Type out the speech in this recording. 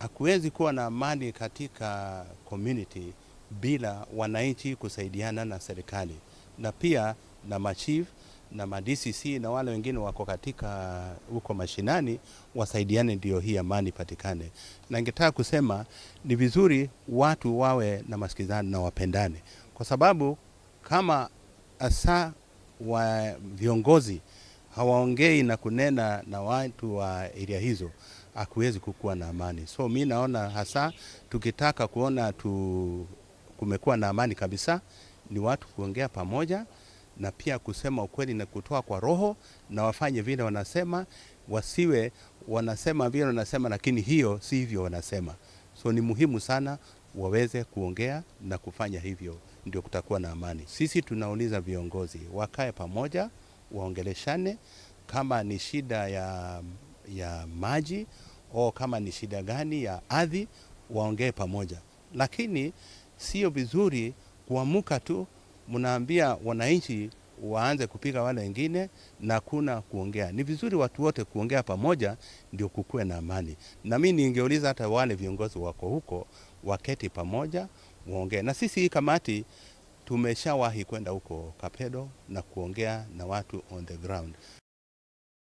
Hakuwezi kuwa na amani katika community bila wananchi kusaidiana na serikali na pia na machief na ma DCC na wale wengine wako katika huko mashinani wasaidiane, ndio hii amani patikane. Na ningetaka kusema ni vizuri watu wawe na masikizano na wapendane, kwa sababu kama hasa wa viongozi hawaongei na kunena na watu wa area hizo, hakuwezi kukuwa na amani. So mi naona hasa tukitaka kuona kumekuwa na amani kabisa, ni watu kuongea pamoja na pia kusema ukweli na kutoa kwa roho, na wafanye vile wanasema, wasiwe wanasema vile wanasema, lakini hiyo si hivyo wanasema. So ni muhimu sana waweze kuongea na kufanya hivyo, ndio kutakuwa na amani. Sisi tunauliza viongozi wakae pamoja, waongeleshane, kama ni shida ya maji au kama ni shida gani ya ardhi, waongee pamoja, lakini sio vizuri kuamuka tu mnaambia wananchi waanze kupiga wale wengine na kuna kuongea. Ni vizuri watu wote kuongea pamoja ndio kukuwe na amani. Na mimi ningeuliza hata wale viongozi wako huko waketi pamoja waongee. Na sisi hii kamati tumeshawahi kwenda huko Kapedo na kuongea na watu on the ground.